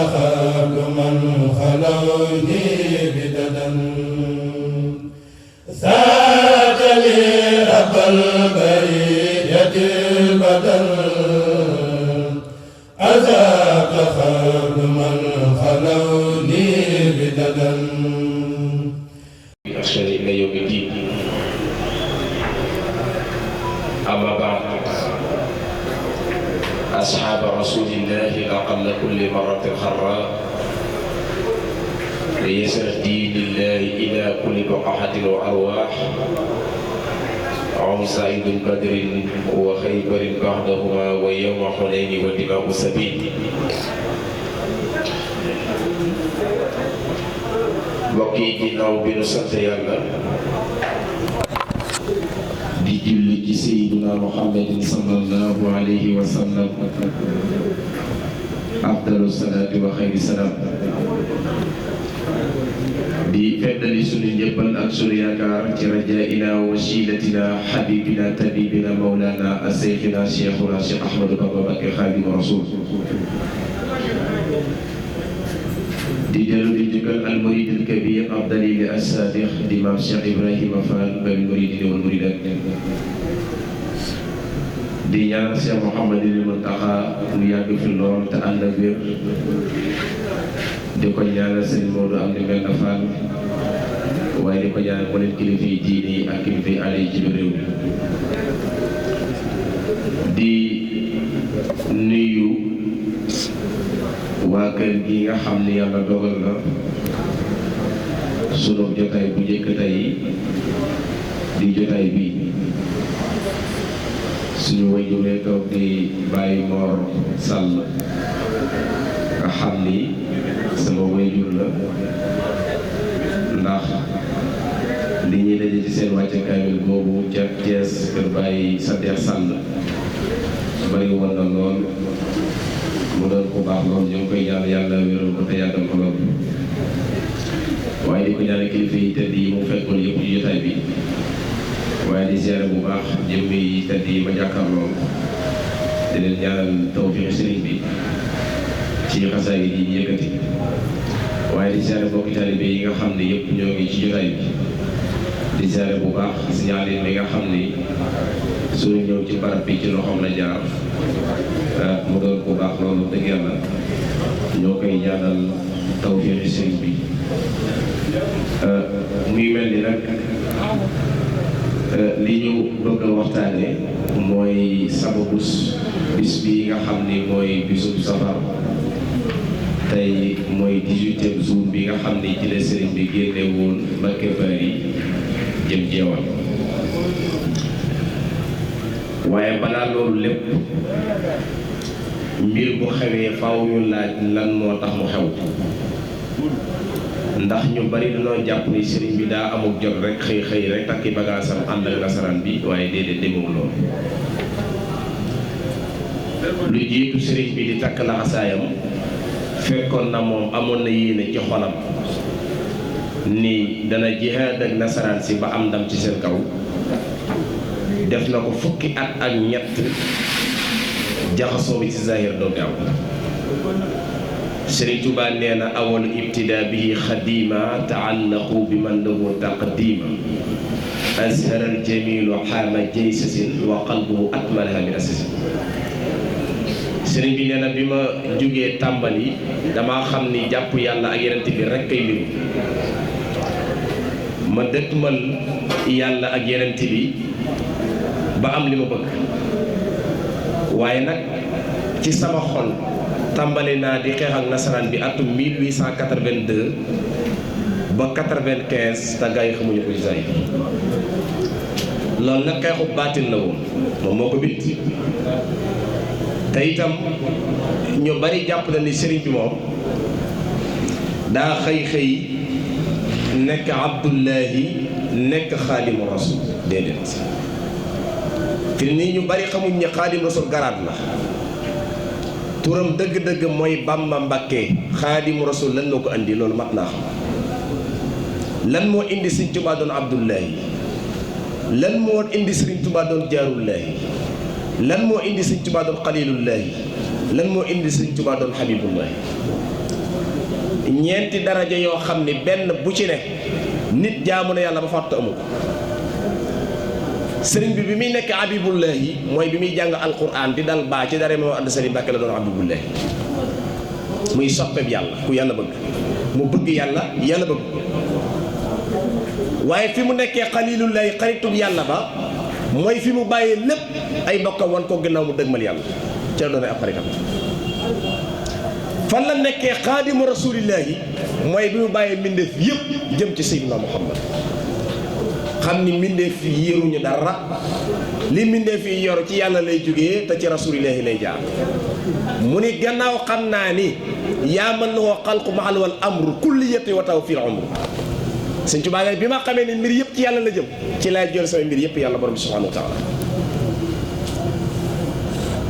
من خلوني بددا ساد لي رب البرية البدل أذاق خير من خلوني بددا أحسن إلى يوم الدين. أما بعد، أصحاب رسول الله أقل كل مرة خراء ليسر دين الله إلى كل بقعة وأرواح عم سعيد بدر وخيبر بعدهما ويوم حنين ودماء سبيل. mbokk yi ginnaaw bi nu sant yàlla di julli ci sayyidina Muhammadin sallallahu alayhi wa sallam afdalu salaati wa xayri salaam di feddali sunu njëbbal ak sunu yaakaar ci rajaa'ina wa wasiilatina habibina tabibina mawlana as-sayxina cheikhuna cheikh Ahmadou Bamba Mbacké Xaadimu Rasuul di dellu di jukkal al murid al kabir ab dalil as-sadiq di maam Cheikh Ibrahima Fall bal muridin wal muridat di ñaan Cheikh Mouhamadul Muntaxa mu yàgg fi lool te ànd ak wér di ko ñaanal sëñ Modou am di mel na Fall waaye di ko ñaanal ko leen kilifa yi diine yi ak kilifa yi aada yi ci biir réew mi di nuyu waa kër gi nga xam ne yàlla dogal na sunu jotaay bu njëkk tey di jotaay bi suñu wajuree toog di Baye Mor Sall nga xam ni sama wajur la ndax li ñuy daje ci seen wàcce kaamil boobu ca Thiès kër Baye Sader Sall bari woon na lool mu doon ku baax lool ñu ngi koy ñaan yàlla wéral ko te yàggal ko lool waaye di ko ñaan kilifa yi tedd yi mu fekkoon yëpp ci jotaay bi waaye di ziare bu baax jëmm yi tedd yi ma jàkkaar lool di leen ñaanal tawfiix sëriñ bi ci xasaay yi di yëkkati waaye di ziare mbokki taalibe yi nga xam ne yëpp ñoo ngi ci jotaay bi di ziare bu baax signalé mi nga xam ni suñu ñëw ci barab bi ci loxoom la jaar mu doon ku baax loolu dëgg yàlla ñoo koy ñaanal tawfiixi sëriñ bi muy mel ni nag li ñu bëgg a waxtaane mooy sababus bis bi nga xam ni mooy bisub safar tey mooy 18e jour bi nga xam ni ci la sëriñ bi génne woon Mbacké Bari jëm jeewal waaye balaa loolu lépp mbir bu xewee faaw ñu laaj lan moo tax mu xew ndax ñu bari dañoo jàpp ni sëriñ bi daa amul jot rek xëy rek takki bagaasam ànd ak nasaraan bi waaye déedéet demewul loolu lu jiitu sëriñ bi di takk laxasaayam fekkoon na moom amoon na yéene ci xolam ni dana jihaad ak nasaraan si ba am ndam ci seen kaw def na ko fukki at ak ñett jaxasoo bi ci zahir doo gaaw Sëriñ Tuubaa nee na awalu ibtidaa bihi xadima taallaqu bi man lahu taqdima azharal jamilu xaama jaysasin wa qalbuhu atmalaha min asasin sëriñ bi nee na bi ma jógee tàmbali damaa xam ni jàpp yàlla ak yenent bi rekk kay mbiru ma dëkkmal yàlla ak yenent bi ba am li ma bëgg waaye nag ci sama xol tàmbali naa di xeex ak nasaraan bi atum 1882 ba 95 te gars yi xamuñu ko ci say loolu nag xeexu baatin la woon moom moo ko bind te itam ñu bari jàpp na ni sëriñ bi moom daa xëy nekk Abdullahi nekk Xaadimu Rasul déedéet fi nii ñu bari xamuñ ne Xaadimu Rasul garaat la turam dëgg-dëgg mooy Bamba Mbacké Xaadimu Rasul lan moo ko andi loolu mat naa xam lan moo indi Sëriñ Tuubaa doon Abdullahi lan moo indi Sëriñ Tuubaa doon Jaarullahi lan moo indi Sëriñ Tuubaa doon Xalilullahi lan moo indi Sëriñ Tuubaa doon Habibullahi ñeenti daraja yoo xam ni benn bu ci ne nit jaamu na yàlla ba fàtte amul. sëriñ bi muy nekk Habibullahi mooy bi muy jàng alquran di dal baa ci dara moo ànd sëriñ Mbàkke la doon Habibullahi muy soppeeb yàlla ku yàlla bëgg mu bëgg yàlla yàlla bëgg waaye fi mu nekkee xalilullahi xaritub yàlla ba mooy fi mu bàyyee lépp ay mbokkam wan ko gannaaw mu dëgmal yàlla ci la doon ab xaritam. fan la nekkee xaadimu rasulillahi mooy bi mu bàyyee mbindeef yëpp jëm ci Seydina Muhammad xam ni mbindeef yi yëruñu dara li mbindeef yi yor ci yàlla lay jógee te ci rasulillahi lay jaar mu ni gannaaw xam naa ni yaa man lahu xalqu mahal wal amru kulliyati wa tawfiil umru. Sëñ Tuubaa bi ma xamee ni mbir yëpp ci yàlla la jëm ci laay jël sama mbir yëpp yàlla borom bi subhanahu wa taala.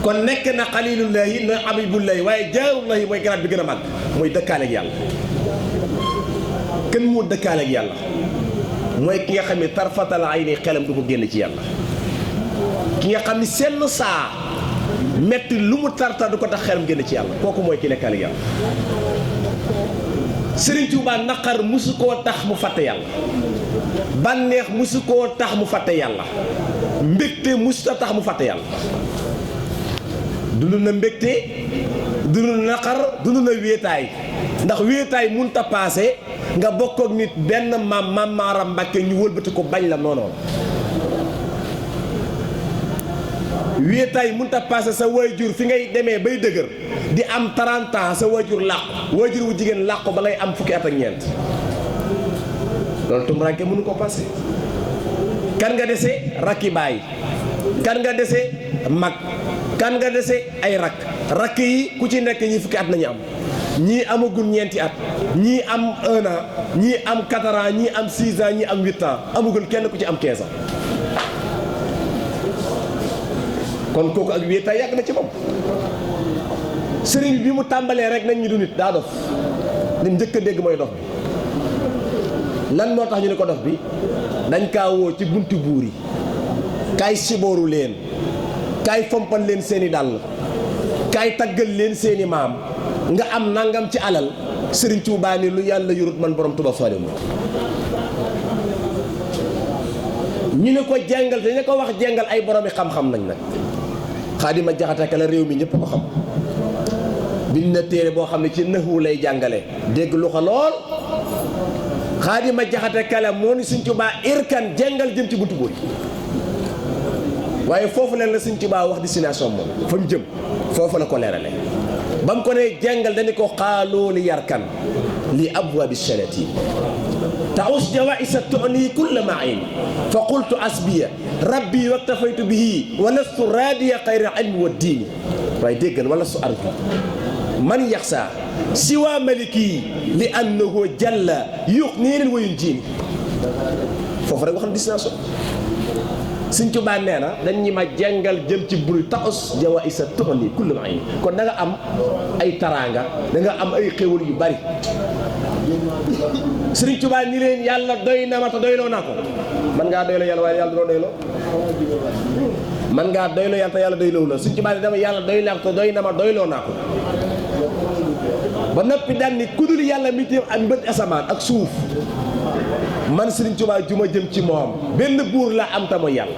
kon nekk na xalilullahi na habibullahi waaye jaarullahi mooy garaat bi gën a màgg mooy dëkkaaleeg yàlla. kenn moo dëkkaaleeg yàlla mooy ki nga xam ne tarfatal ayni xelam du ko génn ci yàlla. ki nga xam ni senn saa metti lu mu tartar du ko tax xelam génn ci yàlla kooku mooy ki nekkaaleeg yàlla. Sëriñ Tuubaa naqar musu koo tax mu fàtte yàlla bànneex musu koo tax mu fàtte yàlla mbégte musuta tax mu fàtte yàlla. dund na mbégte dund na naqar dund na wéetaay ndax wéetaay munta paase nga bokk ak nit benn maam Maaram Mbàkke ñu wëlbati ko bañ la noonoon. wéetaay munta paase sa waajur fi ngay demee bay dëgër di am 30 ans sa waajur làqu waajur wu jigéen làqu ba ngay am fukki at ak ñeent loolu tumuraanke mënu ko paase. kan nga dese rakki baay kan nga dese mag kan nga dese ay rakk yi ku ci nekk ñi fukki at nañu am ñii amagul ñeenti at ñii am 1 an ñii am 4 ans ñii am 6 ans ñii am 8 ans amagul kenn ku ci am 15 ans. kon kooku ak wéetaay yàgg na ci moom. sëriñ bi mu tàmbalee rek nañ ñu du nit daa dof li njëkk a dégg mooy dof bi lan moo tax ñu ne ko dof bi dañ kaa woo ci bunti buur yi kaay sibooru leen kaay fompal leen seeni dàll kaay taggal leen seeni maam nga am nangam ci alal sëriñ Tuubaa ni lu yàlla yurut man borom Tuubaa faale mu ñu ne ko jàngal te ñu ko wax jàngal ay boromi xam-xam nañ nag. Xaadima Jaxate Ka la réew mi ñëpp ko xam bind na téere boo xam ne ci naxwu lay jàngale dégg lu ko lool. Xaadima Jaxate Ka la moo ni Sëñ Tuubaa irkan jàngal jëm ci buntu buur yi waaye foofu leen la Sëñ Tuubaa wax destination moom fa mu jëm foofu la ko leerale ba mu ko ne jàngal dañu ko xaaloo li yarkan li abwaabi shalati taus jawaisa tuni kulla main fa qultu asbiya rabbi waktafaytu bihi wa lastu raadiya xayra ilmi wa diini waaye déggal wala su arju man yaxsa siwa maliki li annahu jalla yuxniini wa yunjiini foofu rek waxam destination. Sëñ Tuubaa nee na dañ ñi ma jàngal jëm ci bul taus jawaisa tuni kulla main kon da nga am ay taraanga da nga am ay xéwal yu bari. Sëriñ Tuubaa ni leen yàlla doy na ma te doyloo naa ko man ngaa doyloo yàlla waaye yàlla doo doyloo man ngaa doyloo yàlla te yàlla doyloo la Sëriñ Tuubaa ni dama yàlla doy naa ko te doy na ma doyloo naa ko ba noppi daan ni kudul yàlla mi téem ak mbët asamaan ak suuf man Sëriñ Tuubaa ju ma jëm ci moom benn buur la am ta mooy yàlla.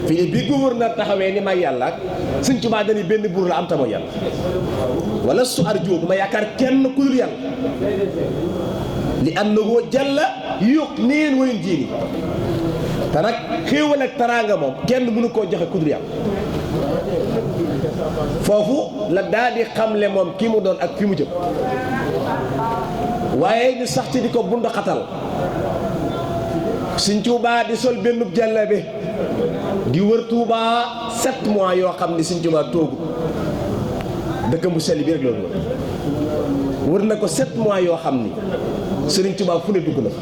fii bi gouverneur taxawee ni may yàlla ak Sëñ Tuubaa dañuy benn buur la am ta mooy yàlla wala su arjoo du ma yaakaar kenn ku dul yàlla li annahu jalla yuxniini wa yunjiini te nag xéewal ak taraanga moom kenn mënu koo joxe ku dul yàlla. foofu la daal di xamle moom ki mu doon ak fi mu jëm waaye ñu sax ci di ko bund xatal Sëñ Tuubaa di sol benn jàllabe di wër Tuubaa 7 mois yoo xam ni Sëñ Tuubaa toogu dëkkam bu sell bi rek loolu wër na ko 7 mois yoo xam ni Sëriñ Tuubaa fu ne dugg na fa.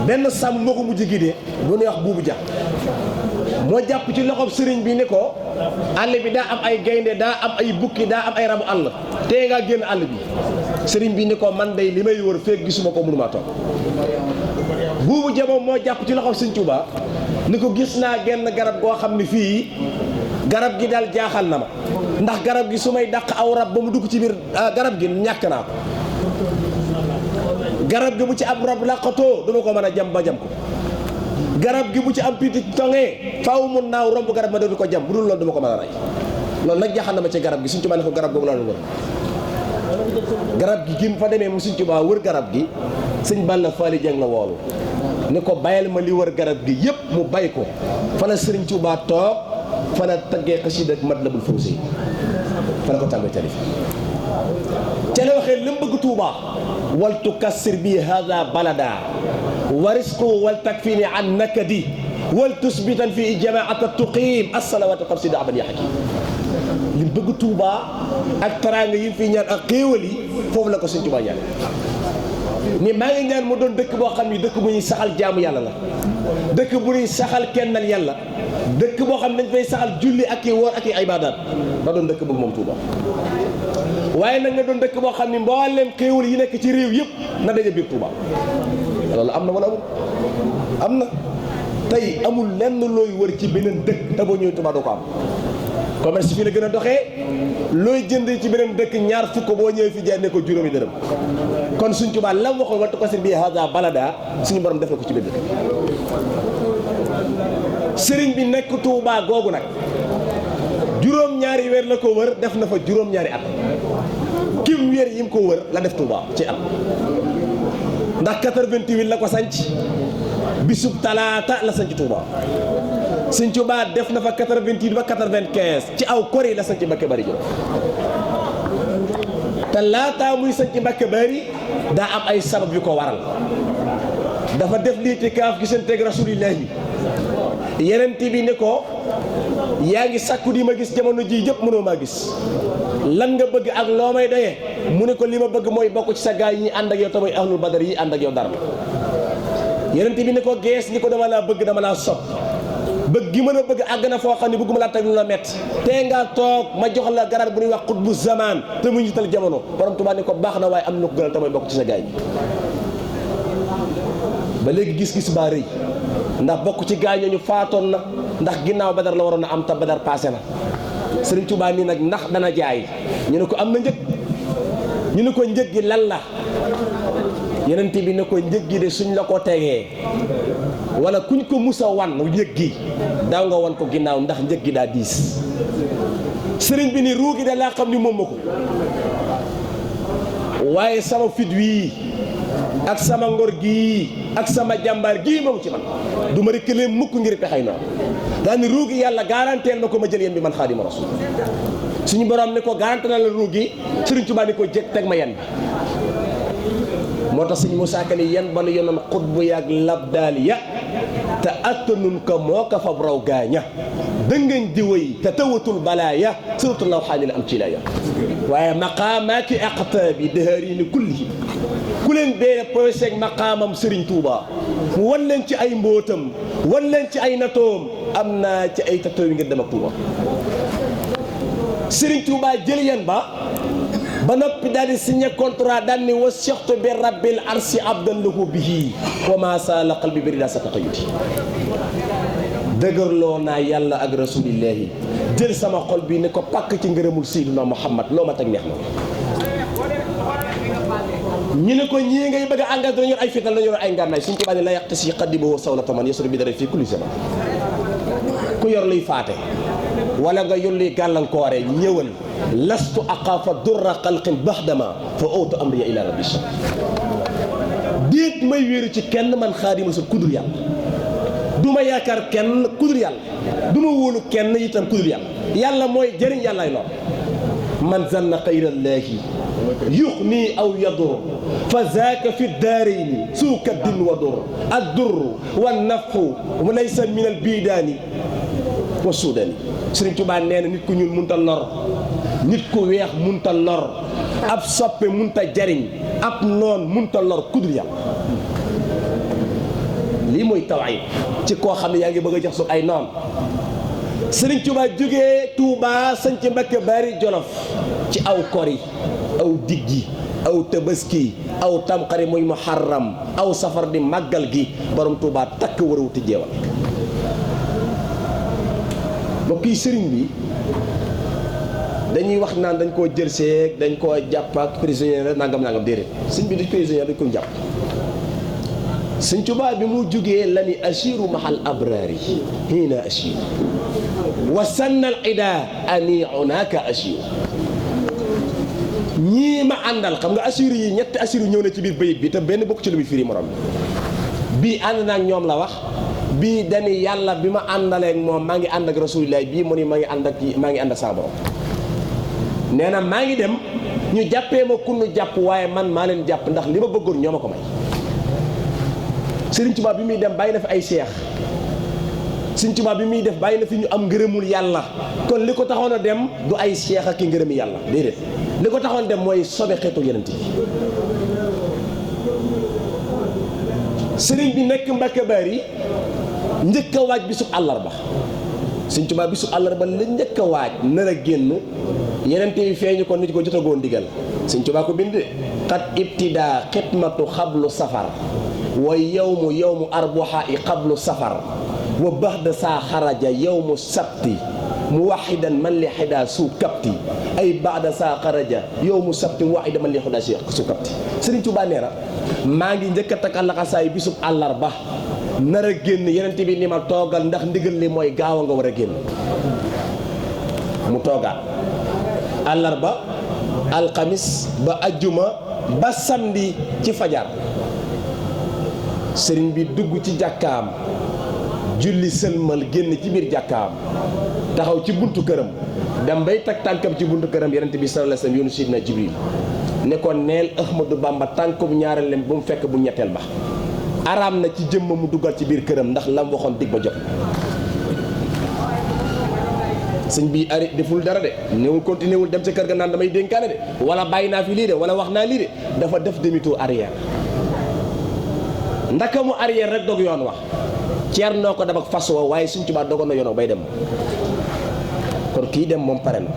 benn sàmm moo ko mujj gidee bu ñuy wax buubu ja moo jàpp ci loxob sëriñ bi ni ko àll bi daa am ay gaynde daa am ay bukki daa am ay rabu àll tey ngaa génn àll bi sëriñ bi ni ko man day li may wër feek gisuma ko mënumaa toog. buubu ja moom moo jàpp ci loxob Sëriñ Tuubaa ni ko gis naa genn garab goo xam ni fii garab gi daal jaaxal na ma ndax garab gi su may dàq aw rab ba mu dugg ci biir garab gi ñàkk naa ko garab gi bu ci ab rab làqatoo duma ko mën a jam ba jam ko garab gi bu ci am piti tongee faaw mu naaw romb garab ma dootu ko jam bu dul loolu duma ko mën a rey loolu nag jaaxal na ma ci garab gi suñ Tuubaa ne ko garab googu laa doon wër garab gi gi mu fa demee mu suñ Tuubaa wër garab gi sëñ Balla Faali Jeng la woolu ni ko bàyyil ma li wër garab gi yëpp mu bay ko fa la sëriñ Tuubaa toog fa la taggee xasida ak Matlabul Fawzayni fa la ko tàmbee tarif ca la waxee lim bëgg Tuubaa wal tukassir bi hada balada wa risqu wal takfini an nakadi wal tusbitan fi jamaata tuqim as-salawatu xamsina aban ya hakim lim bëgg Tuubaa ak taraanga yi fi ñaan ak xéewal yi foofu la ko sëñ Tuubaa ñaan ni maa ngi ñaan mu doon dëkk boo xam ni dëkk bu ñuy saxal jaamu yàlla la dëkk bu ñuy saxal kennal yàlla dëkk boo xam ne dañ fay saxal julli ak i woor ak i ibaadaat ba doon dëkk boobu moom Tuuba waaye nag nga doon dëkk boo xam ni mboolem xéewal yi nekk ci réew yëpp na daje biir Tuuba loolu am na wala amul am na tey amul lenn looy wër ci beneen dëkk te boo ñëwee Tuuba doo ko am commerce fii la gën a doxee looy jënd ci beneen dëkk ñaar fukk boo ñëwee fi jaay ne ko juróomi dërëm kon suñ Tuubaa lam waxoon wal tukassir bi hada balada suñu borom def na ko ci biir dëkk sëriñ bi nekk Tuubaa googu nag juróom-ñaari weer la ko wër def na fa juróom-ñaari at kim weer yi mu ko wër la def Tuubaa ci at ndax 88 la ko sanc bisub talaata la sanc Tuubaa Sëñ Tuubaa def na fa 88 ba 95 ci aw kor yi la sanc Mbàkke Bari Jolof te laataa muy sanc Mbàkke Bari daa am ay sabab yu ko waral dafa def liitikaaf gisanteeg rasulillahi yeneen bi ne ko yaa ngi sakku di ma gis jamono ji yëpp mënoo maa gis lan nga bëgg ak loo may doyee mu ne ko li ma bëgg mooy bokk ci sa gaay yi ànd ak yow te mooy ahlul badar yi ànd ak yow dara yeneen bi ne ko gees ni ko dama laa bëgg dama laa sopp bëgg gi mën a bëgg àgg na foo xam ne bëgguma laa teg lu la métti tey nga toog ma jox la garab bu ñuy wax xutbu zaman te mu njiital jamono borom Tuubaa ne ko baax na waaye am na ko gënal te mooy bokk ci sa gaay yi ba léegi gis-gis baa rëy ndax bokk ci gaay ñooñu faatoon na ndax ginnaaw Badar la waroon a am te Badar passé na Sëriñ Tuubaa nii nag ndax dana jaay ñu ne ko am na njëg ñu ne ko njëg gi lan la yeneen bi ne ko njëg gi de suñ la ko tegee wala kuñ ko musa wan njëg gi daaw nga wan ko ginnaaw ndax njëg gi daa diis sëriñ bi ni ruu gi da laa xam ni moom ma ko waaye sama fit wii ak sama ngor gii ak sama jàmbaar gii moom ci man du ma rëkkalee mukk ngir pexey noonu daa ni ruu gi yàlla garanteel ma ko ma jël yéen bi man Xaadimu Rasuul suñu borom ne ko garanté na la ruu gi Sëriñ Tuubaa ni ko jëkk teg ma yen bi moo tax sëñ Musaa Ka ni yan ba nu yonoon xutbu yaag labdaal ya te attanun ko moo ko fab raw gaaña dëngañ di wëy te tawatul balaaya suratul lawxaani la am ci laaya waaye maqaamaaki aqtaabi dëhërini kullihi ku leen beere poseeg maqaamam Sëriñ Tuubaa mu wan leen ci ay mbóotam wan leen ci ay natoom am naa ci ay tatoo yi ngir dem ak Tuubaa Sëriñ Tuubaa jël yan ba noppi daal di signé contrat daal ni wasixtu bi rabbil arsi abdan lahu bihi wa ma sala qalbi bi rida sa taqayuti dëgërloo naa yàlla ak rasulillahi jël sama xol bi ne ko pàkk ci ngërëmul Seydina Muhammad loo ma teg neex na ñu ne ko ñii ngay bëgg a engagé dañu yor ay fital dañu yor ay ngànnaay suñu Tuubaa ne la yàq si xaddibahu sawlata man yasru bi dara fii kulli zaman ku yor luy faate wala nga yor luy gàllankoore ñëwal lastu aqaafa durra xalqin baxdama fa awtu amriya ila rabbi sa déet may wéeru ci kenn man Xaadimu Rasuul kudur yàlla du ma yaakaar kenn kudur yàlla du ma wóolu kenn itam kudur yàlla yàlla mooy jëriñ yàllaay lool man zanna xayrallaahi yuxni aw yadur fa zaaka fi daarayni suu kaddin wa dur ad-durru wa nafu laysa min al biidaani wa suudaani Sëriñ Tuubaa nee na nit ku ñuul munta lor nit ku weex munta lor ab soppe munta jariñ ab noon munta lor kudul yàlla lii mooy tawhid ci koo xam ne yaa ngi bëgg a jox su ay noon Sëriñ Tuubaa jógee Tuubaa sañ ci Mbàkke Bari Jolof ci aw kori aw diggi aw tabaski aw tamxari muy muharram aw safar di màggal gi borom Tuubaa takk war a wuti jeewal mbokk yi sëriñ bi dañuy wax naan dañ koo jël seeg dañ koo jàpp ak prisonnier la nangam déedéet sëñ bi du prisonnier dañ ko jàpp. sëñ Tuubaa bi mu jugee la ni ashiru mahal abraari hiina ashiru wa sannal ida ani onaka ashiru ñii ma àndal xam nga ashiru yi ñetti ashiru ñëw na ci biir bayit bi te benn bokk ci lu muy firi morom bii ànd naag ñoom la wax bii dani yàlla bi ma àndaleeg moom maa ngi ànd ak rasulilah bii mu ni maa ngi ànd ak sa borom nee na maa ngi dem ñu jàppee ma kunnu jàpp waaye man maa leen jàpp ndax li ma bëggoon ñoo ma ko may. Sëriñ Tuubaa bi muy dem bàyyi na fi ay seex Sëriñ Tuubaa bi muy def bàyyi na fi ñu am ngërëmul yàlla kon li ko taxoon a dem du ay seex ak i ngërëmi yàlla déedéet li ko taxoon dem mooy sobe xeetu yeneen yi. sëriñ bi nekk Mbàkke Bari njëkk a waaj bisub àllarba Sëriñ Tuubaa bisub àllarba la njëkk a waaj nar a génn yeneen yi feeñu ko nit ko jotagoo ndigal Sëriñ Tuubaa ko bind xat ibtidaa xitmatu xablu safar wa yawmu arbuha i xablu safar wa baxda saa xaraja yawmu sabti muwaxidan man li xidaa su kapti ay baxda saa xaraja yawmu sabti muwaxidan man li xidaa su kapti Sëriñ Tuubaa nee na maa ngi njëkk a takk laxasaay bisub àllarba nar a génn yeneen bi ni ma toogal ndax ndigal li mooy gaaw a nga war a génn mu toogaat àllarba alxamis ba ajjuma ba samedi ci fajar sëriñ bi dugg ci jàkkaam julli sëlmal génn ci biir jàkkaam taxaw ci buntu këram dem bay teg tànkam ci buntu këram yonent bi sallallahu alayhi wasallam yoonu sidna Jibril ne ko neel Ahmadou Bamba tànkum ñaareel leen bu mu fekk bu ñetteel ba araam na ci jëmm mu duggal ci biir këram ndax lam waxoon dig ba jot sëñ bi ari deful dara de newul continué wul dem ca kër ga naan damay dénkaane de wala bàyyi naa fi lii de wala wax naa lii de dafa def demi-tour arrière ndaka mu arrière rek dog yoon wax ceer noo ko def ak fas wa waaye Sëriñ Tuubaa dogoon na yoon bay dem kon kii dem moom pare na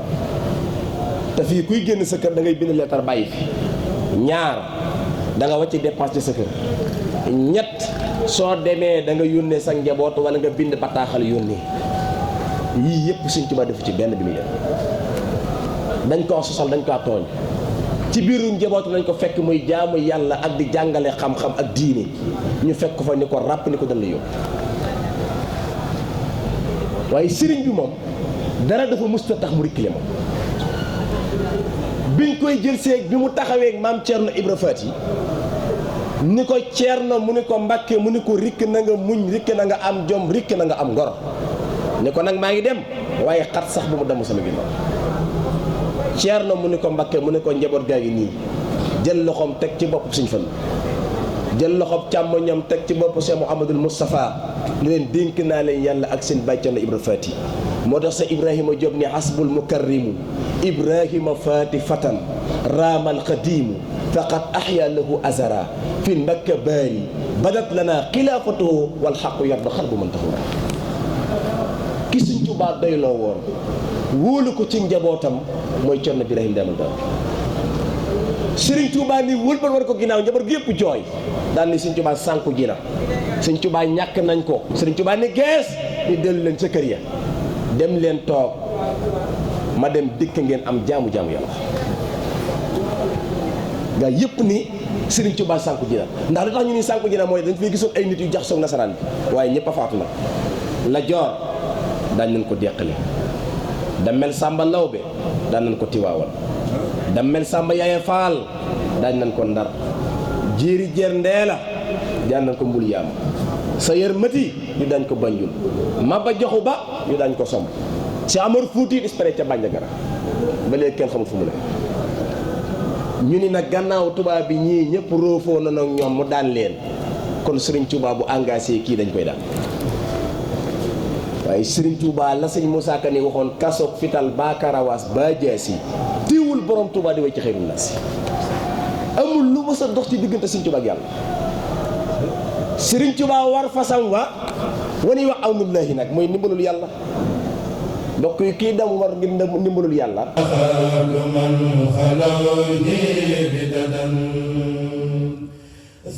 te fii kuy génn sa kër da ngay bind leetar bàyyi fi ñaar da nga wàcc dépense ci sa kër ñett soo demee da nga yónnee sa njaboot wala nga bind bataaxal yónnee yii yëpp Sëriñ Tuubaa defu ci benn bi muy def dañ koo sosal dañ koo tooñ ci biiru njabootu lañ ko fekk muy jaamu yàlla ak di jàngale xam-xam ak diine ñu fekk fa ni ko ràpp ni ko dañ la yóbbu waaye sëriñ bi moom dara dafa musta tax mu rikkile moom biñ koy jël seeg bi mu taxawee maam Cerno Ibra Faati ni ko Cerno mu ni ko Mbàkke mu ni ko rikk na nga muñ rikk na nga am jom rikk na nga am ngor ni ko nag maa ngi dem waaye xat sax bu mu damm sama ginnaaw Cerno mu ni ko Mbàkke mu ni ko njaboot gaa ngi nii jël loxoom teg ci bopp Sëñ Fallu jël loxoom càmmoñam teg ci bopp Cheikh Mouhamadoul Moustapha li leen dénk naa leen yàlla ak seen bàyyi Cerno Ibra Faati moo tax sa Ibrahima Diop ni hasbul mukarrimu Ibrahima Faati fatan raamal qadimu faqad ahya lahu azara fi Mbàkke baari badat lana xilaafatuhu wal xaqu yarda xalbu man taxu ki Sëñ Tuubaa doyloo woon wóolu ko ci njabootam mooy Cerno Birahim Demal Daal Sëriñ Tuubaa ni wëlbal war ko ginnaaw njaboot gi yëpp jooy daan ni Sëñ Tuubaa sànku ji na Sëñ Tuubaa ñàkk nañ ko Sëriñ Tuubaa ni gees ni dellu leen sa kër ya dem leen toog ma dem dikk ngeen am jaamu yàlla gaa yëpp ni Sëriñ Tuubaa sànku ji na ndax li tax ñu ni sànku ji na mooy dañ fay gisoon ay nit yu jax soog nasaraan bi waaye ñëpp a faatu nag la joor daañ nañ ko deqale Damel Samba Lawbe daan nañ ko Tiwaawal Damel Samba Yaaya Faal daañ nañ ko Ndar Jéeri Jeer Ndeela daan nañ ko Mbul Yaam sa yër mati ñu daañ ko Banjul Maba Jaxu Ba ñu daañ ko Somb si Amar Fuuti dispare ca Bandiagara ba léegi kenn xamul fu mu ne ñu ni nag gannaaw tubaab bi ñii ñëpp roofoo na nag ñoom mu daan leen kon Sëriñ Tuubaa bu engagé kii dañ koy daan waaye Sëriñ Tuubaa la sëñ Moussa Ka ni waxoon kasoog fital ba karawaas ba jaasi tiiwul borom Tuubaa di way ci xeyrul naas amul lu mës a dox ci diggante Sëriñ Tuubaa ak yàlla Sëriñ Tuubaa war fasam wa wani wax awnullahi nag mooy ndimbalul yàlla mbokk yi kii dem war ngir ndimbalul yàlla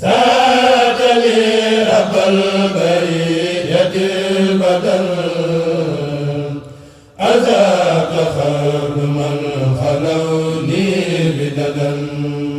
saatali rabbal bariyati badal azaka xarman أبدا